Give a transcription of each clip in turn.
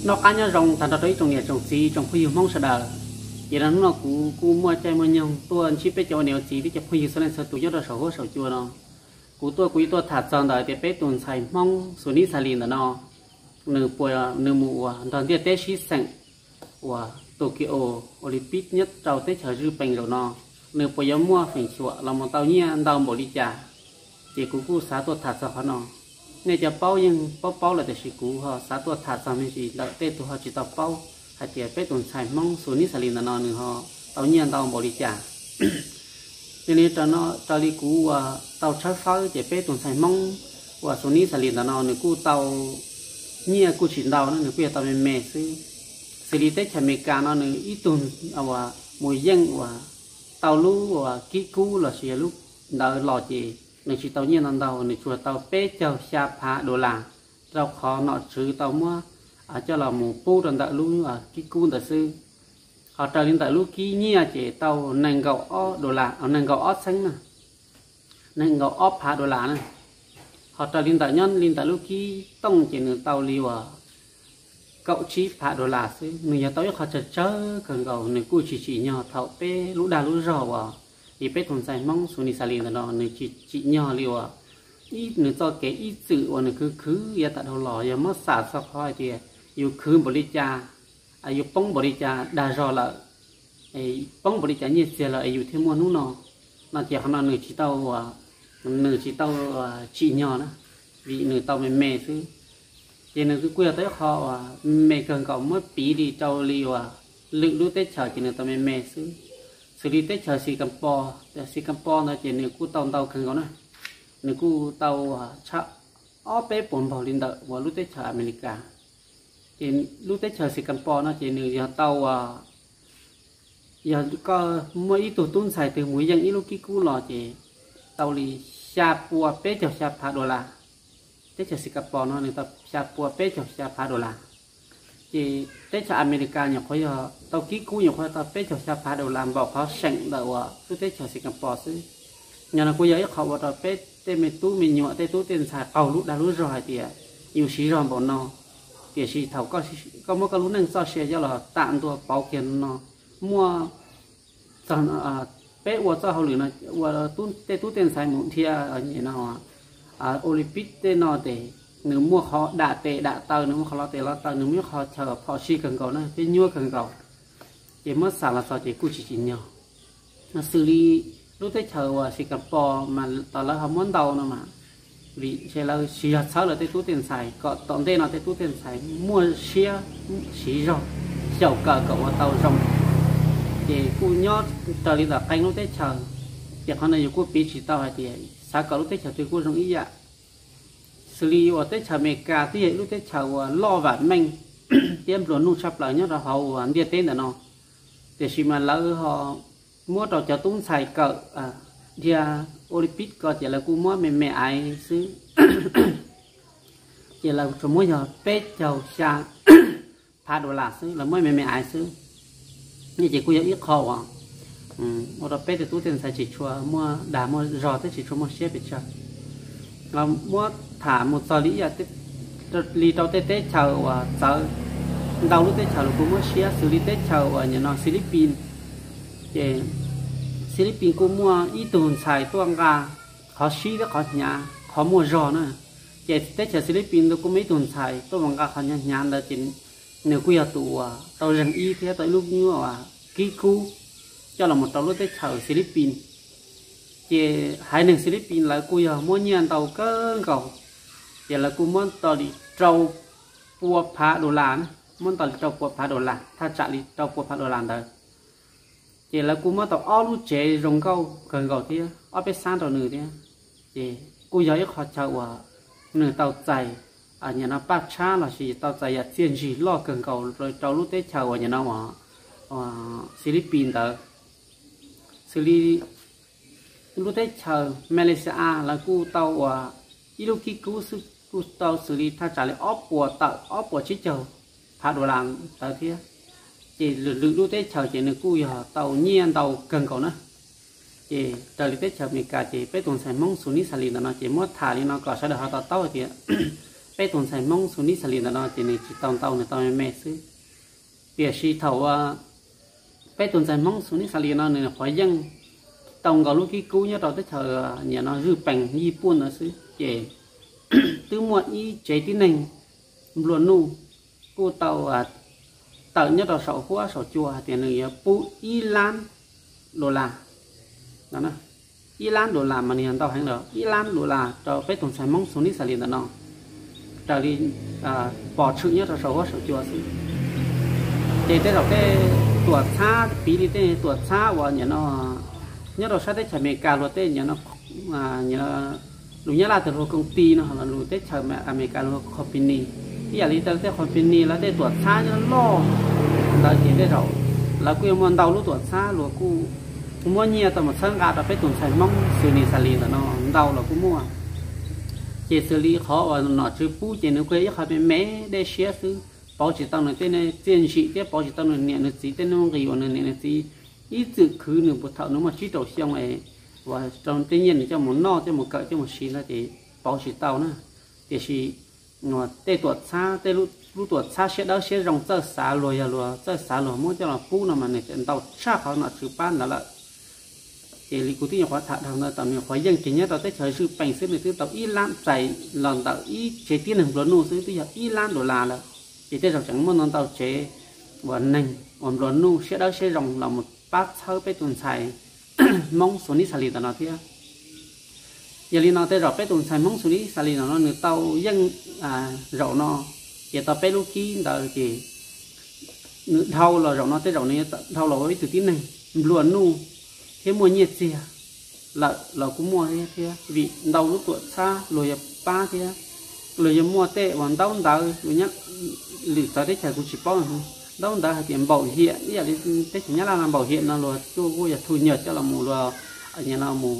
Noj qab nyob zoo tag nrho rau ib tsoom niam tsoom txiv tsoom phooj ywg Hmoob sawv daws. Ces hnub no kuv kuj muaj caij muaj nyoog tuaj ntsib peb cov ua niam ua txiv, peb cov phooj ywg South Lane txhua tus nyob rau saum huab saum cua no. Kuv tuaj kuv yuav tuaj tham txog ntawm tias peb tus ntxhais Hmoob Xus Nib Xas Lis ntawm no, nws puas, nws mus uas nrog ntiaj teb sib xeem uas Tokyo Olympic nyob rau teb chaws Zwj Pees zaum no, nws puas yuav muaj feem xyuam los mus tau nyiaj ntau npaum li cas. Ces kuv kuj xav tuaj tham txog qhov no. Nej cov paub yeej paub paub lawm, tiam sis kuv ho xav tuaj tham txog me ntsis ntawm tej tus ho tsis tau paub hais tias peb tus ntxhais Hmoob Xus Nib Xas Lis ntawm no nws ho tau nyiaj ntau npaum li cas. Yog li raws li kuv uas tau tshawb fawb ces peb tus ntxhais Hmoob uas Xus Nib Xas Lis ntawm no nws kuj tau nyiaj kuj tsis ntau na, nws kuj yog tau me me xwb. Xws li teb chaws Amelikas no nws ib tug uas mus yeej uas tau lub uas kib kub los sis lub ntawd los ces nws tsis tau nyiaj ntau ntau, nws tsuas tau peb caug xya phav dollar, rau qhov nom tswv tau muab coj los mus pub rau ntawm lub kib kub ntawd xwb. Ho raws li ntawm lub kib nyiaj ces tau nees nkaum ob dollar, nees nkaum ob txheeb na, nees nkaum ob phav dollar na. Ho raws li ntawm nyob li ntawm lub kib tooj ces nws tau li uas kaum tsib phav dollar xwb. Nws yog tau ib qho tsawg tsawg kawg nkaus, nws kuj tsis tsim nyog thaum peb lub dag lub zog uas li peb tus ntxhais Hmoob Xus Nib Xas Lis ntawm no nws tsis tsim nyog li uas ib nws txoj kev ib txwm uas nws khwv khwv yav tag dhau los. Yog muab xam txog qhov hais tias yus khwv npaum li cas, yus poob npaum li cas dag zog lawm, poob npaum li cas nyiaj txiag lawm es yus thiaj muaj hnub no, no ces qhov no nws tsis tau, nws tsis tau tsim nyog na, vim nws tau me me xwb. Ces nws kuj yog tau ib qho uas me kawg nkaus, muab piv li rau li uas lwm lub teb chaws ces nws tau me me xwb. Xws li teb chaws Singapore, Singapore ntawd ces nws kuj tau ntau kawg nkaus na, nws kuj tau tshaj ob peb puas npaug li ntawm uas lub teb chaws Amelikas. Ces lub teb chaws Singapore no ces nws yog tau, yog koj muaj ib tug tub ntxhais twg mus yeej ib lub kib kub los ces tau li xya pua peb caug xya phav dollar. Teb chaws Singapore no nws tau xya pua peb caug xya phav dollar. Ces teb chaws Amelikas nyuam qhuav yog tau kib kub nyuam qhuav tau peb caug xya phav dollar npaum qhov seem ntawm uas lub teb chaws Singapore xwb. Yog no kuj yog ib qho ua rau peb tej me tub me nyuam, tej tub tej ntxhais qaug lub dag lub zog hais tias yus siv zog npaum no, tiam sis thaum koj muab koj lub neej txoj sia coj los tam ntua pauv kiag no, muaj txog peb ua txoj hauj lwm no, ua tej tub tej ntxhais mus dhia no, Olympic tej no ces nws muaj qhov dam tes dam taw, nws muaj qhov lo tes lo taw, nws muaj qhov chaw phom sij kawg nkaus na, thiab nyuaj kawg nkaus. Ces muab xam los txog ces kuj tsis tsim nyog. Xws li lub teb chaws uas Singapore mas tau lawv ho muab ntau no mas, vim ntshe lawv siv zog txhawb lawv tej tub tej ntxhais kom tom ntej no tej tub tej ntxhais muaj siab siv zog xyaum kawm kom ua tau zoo. Ces kuj nyob raws li ntawm qee lub teb chaws. Ces qhov no yus kuj piv tsis tau hais tias xav kom lub teb chaws twg kuj zoo ib yam. Xws li uas teb chaws Amelikas twb yog ib lub teb chaws uas loj vam meej thiab nplua nuj tshaj plaws nyob rau hauv uas ntiaj teb ntawm no, tiam sis mas lawv ho muab rau cov tub ntxhais kawm dhia Olympic ko ces lawv kuj muab me me aiv xwb. Ces lawv tsuas muab yog peb caug xya phav dollar xwb, lawv muab me me aiv xwb. No ces kuj yog ib qho uas ua rau peb tej tub tej ntxhais tsis tshua muaj dag muaj zog thiab tsis tshua muaj siab pes tsawg. Muab tham mus txog li ib yam li rau tej teb chaws uas txawv, ntau lub teb chaws los kuj muab siab, xws li teb chaws uas nim no Philippines. Ces Philippines kuj muaj ib tug ntxhais tuaj nqa qhov sib thiab qhov hnyav, qhov muaj zog na. Ces teb chaws Philippines ntawd kuj muaj ib tug ntxhais tuaj mus nqa qhov hnyav hnyav ntawd ces nws kuj yog tus uas tau zeeg ib thiab tau ib lub nyuag uas kib kub coj los mus rau lub teb chaws Philippines. Ces haiv neeg Philippines lawv kuj yog muab nyiaj ntau kawg nkaus, ces lawv kuj muab tau li rau pua phav dollar na, muab tau li rau pua phav dollar, thaj tsam li rau pua phav dollar ntawd. Ces lawv kuj muab tau ob lub tsev zoo nkauj kawg nkaus thiab ob peb xab rau nws thiab. Ces kuj yog ib qho chaw uas nws tau txais nim no paj tshab lossis tau txais yam txiaj ntsig loj kawg nkaus rau lub teb chaws uas nim no uas Philippines ntawd. Xws li lub teb chaws Malaysia lawv kuj tau uas ib lub kib kub xwb kuj tau xws li thaj tsam li ob puas tawm ob puas tsib caug phav dollar ntawd thiab. Ces lwm lub teb chaws ces nws kuj yog tau nyiaj ntau kawg nkaus na. Ces raws li teb chaws Amelikas ces peb tus ntxhais Hmoob Xus Nib Xas Lis ntawm no ces muab tham li no kom sawv daws ho to taub hais tias Peb tus ntxhais Hmoob Xus Nib Xas Lis ntawm no ces nws tsis tau ntau, nws tau me me xwb. Tiam sis thaum peb tus ntxhais Hmoob Xus Nib Xas Lis no nws qhuav yeej tau nkaus lub kib kub nyob rau teb chaws nim no Zwj Pees Yij Puj ntawd xwb ces twb muaj ib tsev tib neeg nplua nuj kuj tau tawm nyob rau saum huab saum cua hais tias nws yuav pub ib lab dollar, ib lab dollar mas nws yog ntau heev lawm, ib lab dollar rau peb tus ntxhais Hmoob Xus Nib Xas Lis ntawm no raws li pom tshwm nyob rau saum huab saum cua xwb. Ces tej zaum tej tuam txhab, piv li tej tuam txhab uas nim no nyob rau sab teb chaws Amelikas luag tej nim no lus Nyab Laj tias luag koom ti no, lus teb chaws Amelikas luag company, ib yam li tej company lawv tej tuam txhab nyob loj ntawd ces tej zaum lawv kuj yuav muaj ntau lub tuam txhab, luag kuj muab nyiaj tau mus txhawb nqa rau peb tus ntxhais Hmoob Xus Nib Xas Lis ntawm no ntau los kuj muaj. Ces xws li qhov uas nom tswv pub ces nws kuj yog ib qho me me dej siab xwb, pauv tsis tau nws tej txiaj ntsim thiab pauv tsis tau nws niam nws txiv tej nuj nqis uas nws niam nws txiv ib txwm khwv nws puag thaum nws muaj tsib rau xyoo es uas rau tej nyiaj nws coj mus noj coj mus kawm coj mus siv ntawd ces pauv tsis tau na. Tiam sis tej tuam txhab, tej lub tuam txhab siab dawb siab zoo txawj xav luag, yog luag txawj xav luag muab coj los pub no mas nws tseem ntau tshaj qhov nom tswv pab ntawd lawm. Ces li kuv twb nyuam qhuav tham dhau ntawd, thaum nws qhuav yeej kiag nyob rau teb chaws Zwj Pees xwb nws twb tau ib lab txais los ntawm ib tsev tib neeg nplua nuj xwb twb yog ib lab dollar lawm. Ces tej zaum tseem muaj ntau ntau tsev uas neeg uas nplua nuj siab dawb siab zoo los mus pab txhawb peb tus ntxhais Hmoob Xus Nib Xas Lis ntawm no thiab. Yog li no tej zaum peb tus ntxhais Hmoob Xus Nib Xas Lis ntawm no nws tau yeej zaum no, ces tau peb lub kib ntawd ces nws dhau los zaum no tej zaum nws dhau los ua ib tug tib neeg nplua nuj thiab muaj nyiaj txiag lawm los kuj muaj thiab, vim ntau lub tuam txhab luag yuav pab thiab luag yuav muaj tej uas ntaub ntawv, lwm txawv teb chaws kuv tsis paub, ntaub ntawv hais tias npaum hiam ib yam li teb chaws Nyab Laj no npaum hiam no luag kuj yog thu nyuag coj los mus luag mus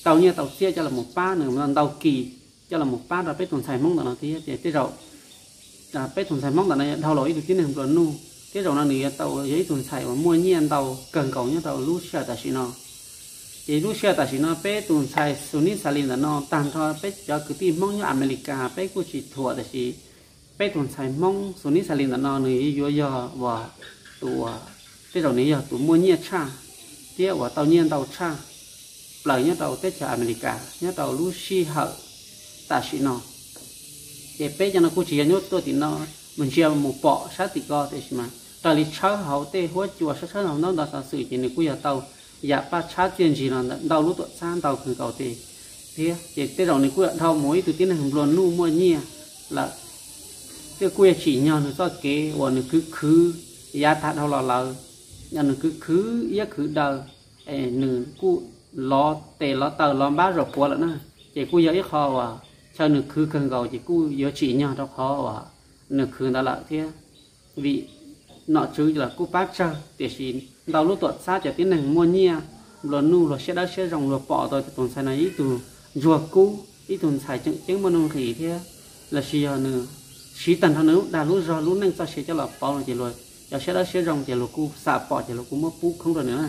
tau nyiaj tau txiaj coj los mus pab nws ntau kis coj los mus pab rau peb tus ntxhais Hmoob ntawm no thiab. Ces tej zaum peb tus ntxhais Hmoob ntawm no dhau los ib tug tib neeg nplua nuj thiab zaum no nws yuav tau yog ib tug ntxhais uas muaj nyiaj ntau kawg nkaus nyob rau lub sij hawm tam sim no. Ces lub sij hawm tam sim no peb tus ntxhais Xus Nib Xas Lis ntawm no tag nrho peb cov kwv tij Hmoob nyob Amelikas peb kuj tsis thuam, tiam sis peb tus ntxhais Hmoob Xus Nib Xas Lis ntawm no nws yuav yog uas tus, tej zaum nws yog tus muaj nyiaj tshaj thiab uas tau nyiaj ntau tshaj plaws nyob rau teb chaws Amelikas nyob rau lub sij hawm tam sim no. Ces peb cov no kuj tsis yog nyob tuaj tim no mus ntsia mus pom sab tim ko, tiam sis mas raws li tshawb hauv tej huab cua, tshawb hauv ntaub ntawv xov xwm ces nws kuj yog tau yam paj tshab txiaj ntsig los ntawm ntau lub tuam txhab ntau kawg nkaus thiab. Ces tej zaum nws kuj dhau mus ib tug tib neeg nplua nuj muaj nyiaj lawm, thiab kuj yog tsim nyog nws txoj kev uas nws khwv khwv yav tag dhau los lawm, yog nws khwv khwv iab khwv daw, nws kuj lov tes lov taw lov npab zom puav lawm na. Ces kuj yog ib qho uas chaw nws khwv kawg nkaus ces kuj yuav tsim nyog rau qhov uas nws khwv ntawd lawm thiab. Vim nom tswv los kuj pab tsawg, tiam sis ntau lub tuam txhab cov tib neeg muaj nyiaj nplua nuj luag siab dawb siab zoo luag pom tau tus ntxhais no ib tug ntsuag kub, ib tug ntxhais tseem ceeb muaj nuj nqis thiab, lossis yog nws siv tag nrho nws lub dag lub zog lub neej txoj sia coj los pauv no ces luag cov siab dawb siab zoo ces luag kuj xam pom ces luag kuj muab pub khoob rau nws na.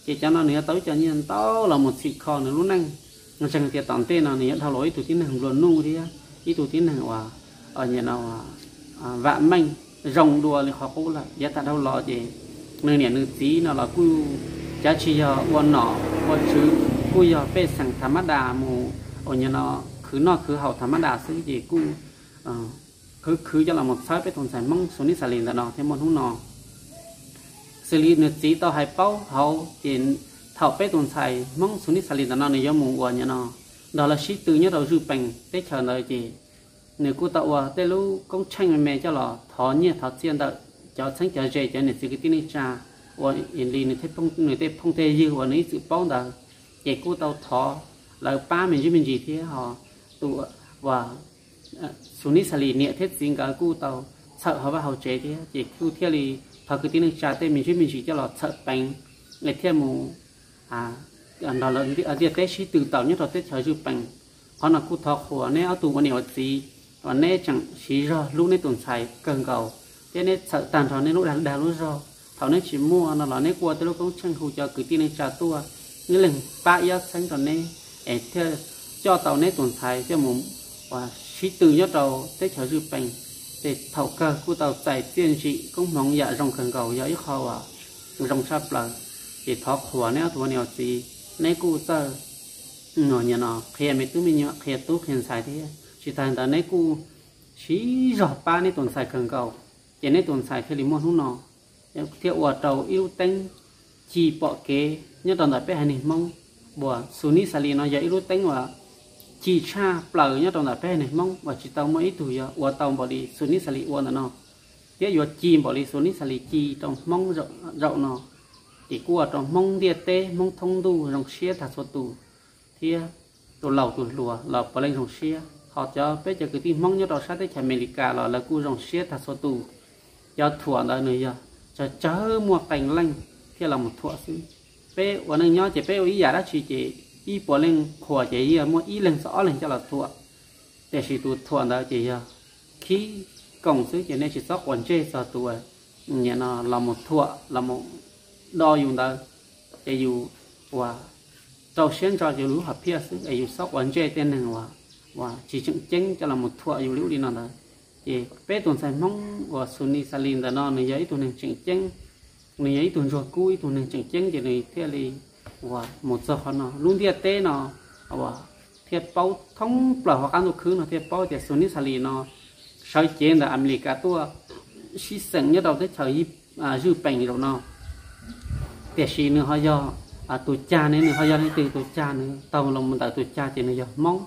Ces cov no nws yuav tau ib co nyiaj ntau los mus txhim kho nws lub neej, ntseeg tias tom ntej no nws yuav dhau los ib tug tib neeg nplua nuj thiab ib tug tib neeg uas vam meej zoo dua li qhov qub lawm. Yav tag dhau los ces nws niam nws txiv no los kuj cav tsis yog ua nom ua tswv, kuj yog pej xeem tham mab das mus uas nim no khwv noj khwv haus tham mab das xwb ces kuj khwv khwv coj los mus txhawb peb tus ntxhais Hmoob Xus Nib Xas Lis ntawm no thiab muaj hnub no. Xws li nws txiv tau hais paub hauv ces thaum peb tus ntxhais Hmoob Xus Nib Xas Lis ntawm no nws yuav mus uas nim no nrog lawv sib tw nyob rau Zwj Pees teb chaws ntawd ces nws kuj tau ua tej lub koob tsheej me me coj los thov nyiaj thov txiaj ntawm cov txheeb cov ze, cov niam txiv kwv tij neej tsa uas li nws tej phooj tej ywg uas nws ib txwm paub ntawd, ces kuj tau thov lawv pab me ntsis me ntsis thiab ho tus uas Xus Nib Xas Lis niam thiab txiv nkawd kuj tau txhawm hauv vaj hauv tsev thiab ces kuj thiaj li thov kwv tij neej tsa tej me ntsis me ntsis coj los txhawm peev es thiaj mus nrog lawv ntiaj teb sib tw tau nyob rau teb chaws Zwj Pees. Qhov no kuj thov qhuas neb ob tug ua niam ua txiv uas neb tseem siv zog hlub neb tus ntxhais kawg nkaus thiab neb txhawm tag nrho neb lub dag lub zog. Thaum neb tsis muaj no los neb kuj ua tej lub koob tsheej hu cov kwv tij neej tsa tuaj, ib leeg pab ib ob txheeb rau neb es thiaj coj tau neb tus ntxhais coj mus uas sib tw nyob rau teb chaws Zwj Pees, ces thaum kawg kuj tau txais txiaj ntsim koob hmoov yam zoo kawg nkaus, yog ib qho uas zoo tshaj plaws. Ces thov qhuas neb ob tug niam txiv, neb kuj txawj qhia me tub me nyuam, qhia tub qhia ntxhais thiab. Tsis tas ntawd neb kuj siv zog pab neb tus ntxhais kawg nkaus, ces neb tus ntxhais thiaj li muaj hnub no, thiaj ua rau ib lub teeb ci pom kev nyob rau ntawm peb haiv neeg Hmoob. Uas Xus Nis Xas Lis no yog ib lub teeb uas ci tshaj plaws nyob rau ntawm peb haiv neeg Hmoob uas tsis tau muaj ib tug yog ua tau npaum li Xus Nis Xas Lis ua ntawm no, thiab yuav ci npaum li Xus Nis Xas Lis ci rau Hmoob zaum no. Ces kuj ua rau Hmoob ntiaj teb, Hmoob thoob ntuj zoo siab tag txhua tus, thiab tus laus tus hluas los puav leej zoo siab. Ho cov peb cov kwv tij Hmoob nyob rau sab teb chaws Amelikas los lawv kuj zoo siab tag txhua tus. Cov thuam ntawd nws yog tsawg tsawg muaj qee leej thiaj los mus thuam xwb. Peb ua neej nyob ces peb ua ib yam dab tsi ces ib puas leej qhuas ces yeej muaj ib leeg txog ob leeg coj los thuam. Tiam sis tus thuam ntawd ces yog khib koos xwb, ces nej tsis txhob quav ntsej txog tus nim no los mus thuam los mus do yus ntawd, ces yus uas rau siab ntso yus lub hom phiaj xwb, es yus txhob quav ntsej tej neeg uas tsis tseem ceeb coj los mus thuam yus li ub li no ntawd. Ces peb tus ntxhais Hmoob uas Xus Nis Xas Lis ntawm no nws yog ib tug neeg tseem ceeb, nws yog ib tug ntsuag kub, ib tug neeg tseem ceeb, ces nws thiaj li uas mus txog qhov no. Lub ntiaj teb no uas thiaj paub, thoob plaws hauv qab ntuj khwb no thiaj paub tias Xus Nis Xas Lis no sawv cev ntawm Amelikas tuaj sib xeem nyob rau teb chaws Zwj Pees zaum no. Tiam sis nws ho yog tus cag ne, nws ho yog leej twg tus cag, nws taug los mus ntawm tus cag ces nws yog Hmoob.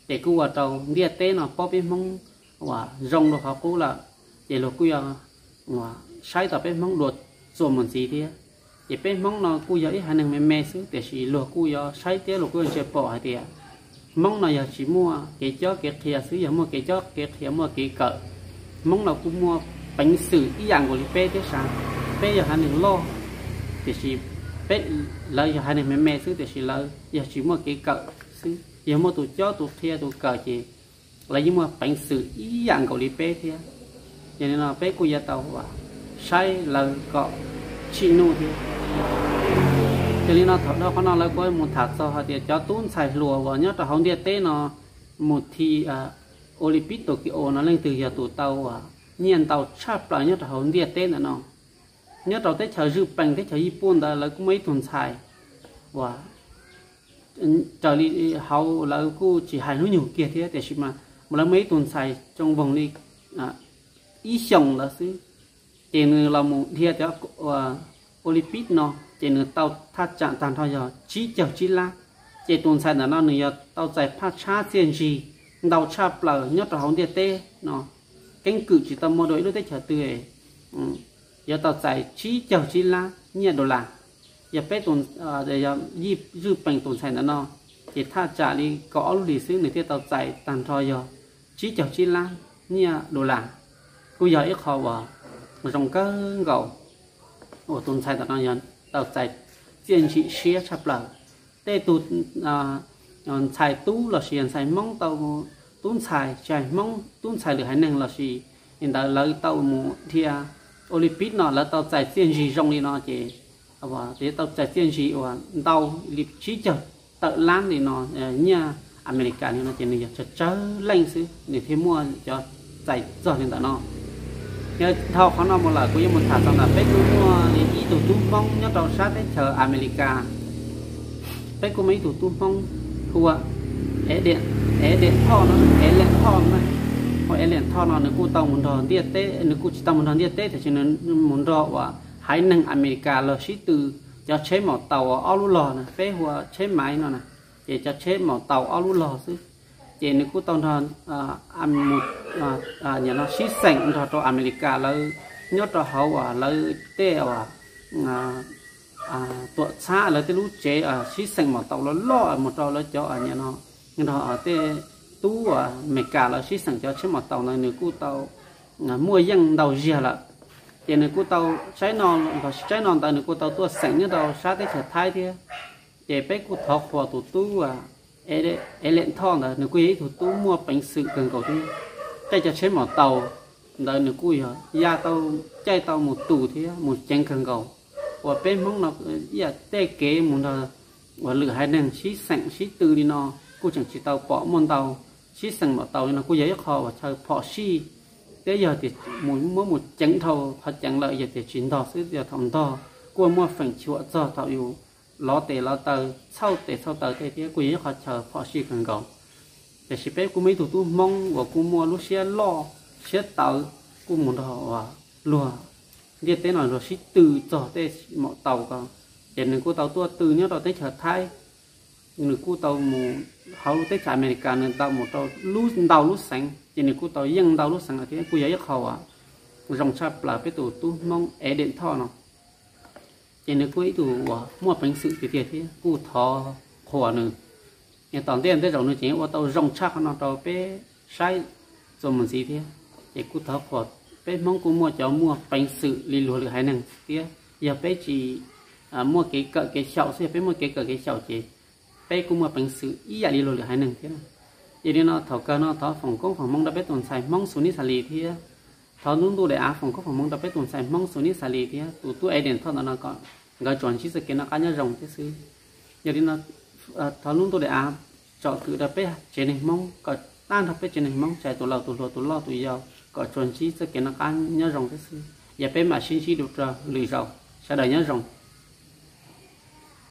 Ces kuj ua rau ntiaj teb no paub peb Hmoob uas zoo rau qhov qub lawm, ces luag kuj yuav saib tau peb Hmoob dua txuas mus ntxiv thiab. Ces peb Hmoob no kuj yog ib haiv neeg me me xwb, tiam sis luag kuj yuav saib thiab luag kuj yuav ntsia pom hais tias Hmoob no yog tsis muaj kev cob kev qhia xwb, yog muaj kev cob kev qhia, muaj kev kawm. Hmoob no kuj muaj peev xwm ib yam nkaus li peb thiab sav. Peb yog haiv neeg loj, tiam sis peb, lawv yog haiv neeg me me xwb, tiam sis lawv yog tsis muaj kev kawm xwb, yog muaj tus cob tus qhia tus kawm ces lawv yeej muaj peev xwm ib yam nkaus li peb thiab. Yog li no peb kuj yuav tau saib lawv kom tsim nuj thiab. Yog li no thaum dhau qhov no lawv kuj mus tham txog hais tias cov tub ntxhais hluas uas nyob rau hauv ntiaj teb no mus thi Olympic Tokyo no leej twg yog tus tau uas nyiaj ntau tshaj plaws nyob rau hauv ntiaj teb ntawm no. Nyob rau teb chaws Zwj Pees, teb chaws Yij Pun ntawd lawv kuj muaj ib tug ntxhais uas raws li hauv lawv kuj tsis hais hnub nyoog kiag thiab, tiam sis mas lawv muaj ib tug ntxhais tsoo voog li ib xyoos ntawd xwb, ces nws los mus dhia cov Olympic no ces nws tau thaj tsam tag nrho yog tsib caug tsib lab. Ces tus ntxhais ntawm no nws yog tau txais phaj tshab txiaj ntsig ntau tshaj plaws nyob rau hauv ntiaj teb no, keeb kwm tsis tau muaj dua ib lub teb chaws twg yuav tau txais tsib caug tsib lab nyiaj dollar. Yog peb tus, Yij Zwj Pees tus ntxhais ntawm no, ces thaj tsam li kaum ob lub hlis xwb nws thiaj tau txais tag nrho yog tsib caug tsib lab nyiaj dollar. Kuj yog ib qho uas zoo kawg nkaus uas tus ntxhais ntawm no yog tau txais txiaj ntsim siab tshaj plaws. Tej tus ntxhais tub lossis yog ntxhais Hmoob tau, tub ntxhais tsis hais Hmoob, tub ntxhais lwm haiv neeg lossis li ntawd lawv tau mus dhia Olympic no lawv tau txais txiaj ntsig zoo li no ces, tau txais txiaj ntsig uas ntau li tsib caug tawm lab li no nyiaj Amelikas li no ces nws yog tsawg tsawg leej xwb nws thiaj muaj cov txais txog li ntawm no. Yog dhau qhov no mus lawm kuv yuav mus tham txog ntawm peb kuj muaj li ib tug tub Hmoob nyob rau sab teb chaws Amelikas. Peb kuj muaj ib tug tub Hmoob hu ua Ev Diam Thoj no, Ev Diam Thoj no. Hu ua Ev Diam Thoj no nws kuj tau mus nrog ntiaj teb, nws kuj tsis tau mus nrog ntiaj teb tiam sis nws mus nrog uas haiv neeg Amelikas los sib tw cov tsheb maum taus ob lub log na, peb hu ua tsheb maiv no na, ces cov tsheb maum taus ob lub log xwb. Ces nws kuj tau nrog mus sib xeem nrog rau Amelikas lawv nyob rau hauv uas lawv tej uas tuam txhab lawv tej lub tsev sib xeem maum taus loj loj mus rau lawv cov nrog tej tub Amelikas lawv sib xeem cov tsheb maum taus ntawd nws kuj tau muaj yeej ntau ziag lawm. Ces nws kuj tau, tsaib no, tsaib no ntawd nws kuj tau tuaj xeem nyob rau sab teb chaws Thaib thiab. Ces peb kuj thov qhuas tus tub Ev Diam Thoj ntawd, nws kuj yog ib tug tub muaj peev xwm kawg nkaus thiab. Caij cov tsheb maum taus ntawd nws kuj yog ya tau, caij tau mus tus thiab mus ceev kawg nkaus. Uas peb Hmoob no ib yam tej kev mus nrog uas lwm haiv neeg sib xeem sib tw li no kuj tseem tsis tau pom muaj ntau. sib xeem maum taus no kuj yog ib qho uas chaw phom sij, thiab yog tias muab mus ceev dhau qhov ceev lawm yog tias tsis ntog xwb, yog thaum ntog kuj muaj feem xyuam txog thaum yus lov tes lov taw, txhauj tes txhauj taw tej thiab kuj yog ib qho chaw phom sij kawg nkaus. Tiam sis peb kuj muaj ib tug tub Hmoob uas kuj muaj lub siab loj siab tawv, kuj mus nrog uas luag ntiaj teb no luag sib tw txog tej maum taus ko, ces nws kuj tau tuaj tw nyob rau teb chaws Thaib, nws kuj tau mus hauv teb chaws Amelikas, nws tau mus rau ntau lub xeev, ces nws kuj tau yeej ntau lub xeev lawm thiab kuj yog ib qho uas zoo tshaj plaws peb tus tub Hmoob Ev Deem Thoj no. Ces nws kuj ib tug uas muaj peev xwm tiag tiag thiab kuj thov qhuas nws. Tom ntej tej zaum nws tseem ua tau zoo tshaj qhov no rau peb saib txuas mus ntxiv thiab. Ces kuj thov qhuas, peb Hmoob kuj muaj cov muaj peev xwm li luag lwm haiv neeg thiab. Yog peb tsis muaj kev kawm kev xyaum xwb, yog peb muaj kev kawm kev xyaum ces peb kuj muaj peev xwm ib yam li luag lwm haiv neeg thiab. Yog li no thaum kawg no thov foom koob foom hmoov rau peb tus ntxhais Hmoob Xus Nib Xas Lis thiab. Thov lub ntuj daim av foom koob foom hmoov rau peb tus ntxhais Hmoob Xus Nib Xas Lis thiab tus tub Ev Deem Thoj ntawm no kom nkawd tsuas ntsib txoj kev noj qab nyob zoo thiab xwb. Yog li no thov lub ntuj daim av tsom kwm rau peb tsev neeg Hmoob kom tag nrho peb tsev neeg Hmoob, tsis hais tus laus tus hluas tus loj tus yau, kom tsuas ntsib txoj kev noj qab nyob zoo thiab xwb. Yog peb mam sib ntsib dua rau lwm zaus, sawv daws nyob zoo.